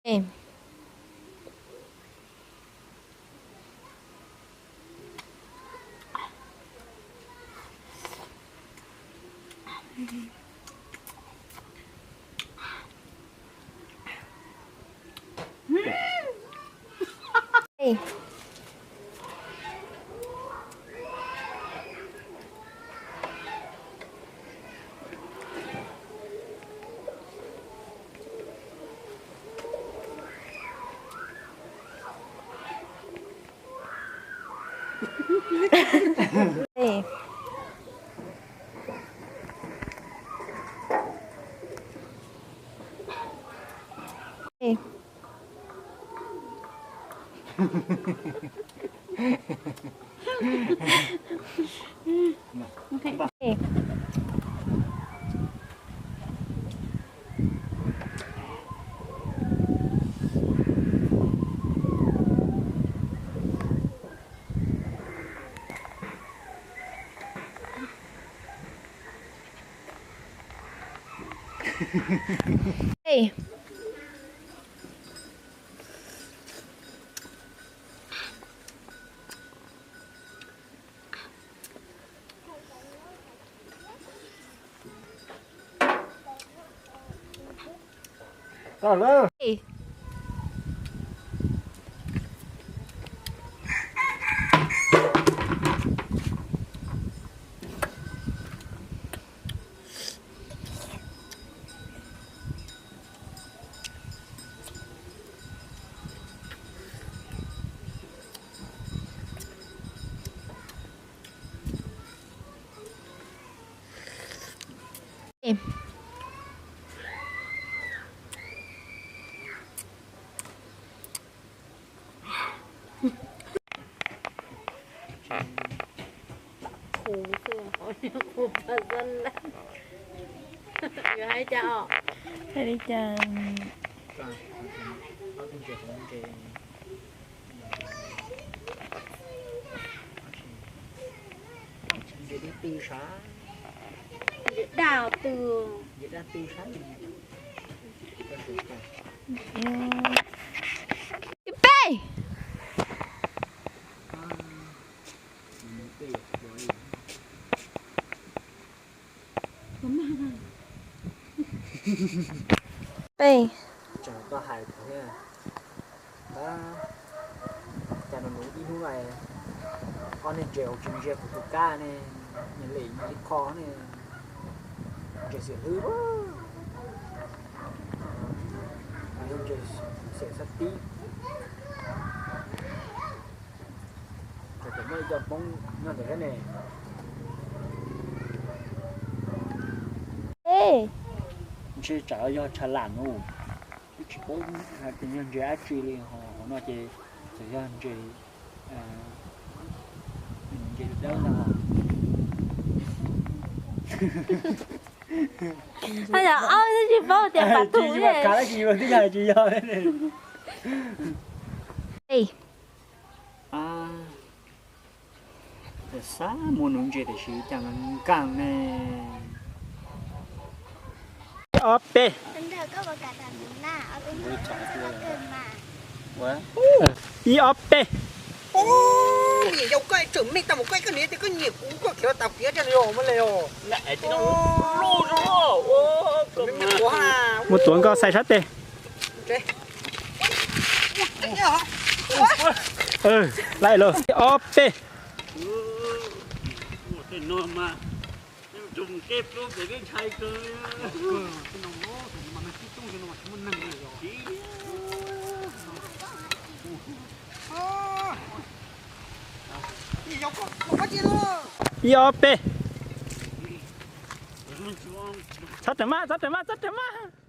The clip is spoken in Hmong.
Ê. Ê. Ê. Ê. Ê. Ê. Ê. Ê. Qhuav xwb, qhuav pas xab laj. Yuav hais li cas os? Hais li cas? Ntses daj tw sav. Ntses daj tw. Ntses daj tw sav. Ib peb. Peb. Tseem tuaj hais kuv thiab. Cas nws mus ib hnub no, ob niag ntses uas tsis ntsia kuv tus kab ne, nyias lem nyias ib qho ne, ntses xiam hlwb, ntses xiam xab tib. Tseem muaj ib co Hmoob nyob ntawd thiab ne. Ntshe tsam yog tshav lam no, twb tsis paub hais tias yog ntses dab tsi li ho, hauv no ces txawm yog ntses, ntses dawb no. Yog ob twb tsis paub tias pas tug, tsis yog twb yog tsis yog. Xav muaj nuv ntses tiam sis cas nkeeg ne. Ib ob peb. Ib ob peb. Mus tuav nkoj xais sab tes. Laij lauj, ib ob peb. Ib ob peb. Txhob rawm maj, txhob rawm maj, txhob rawm maj.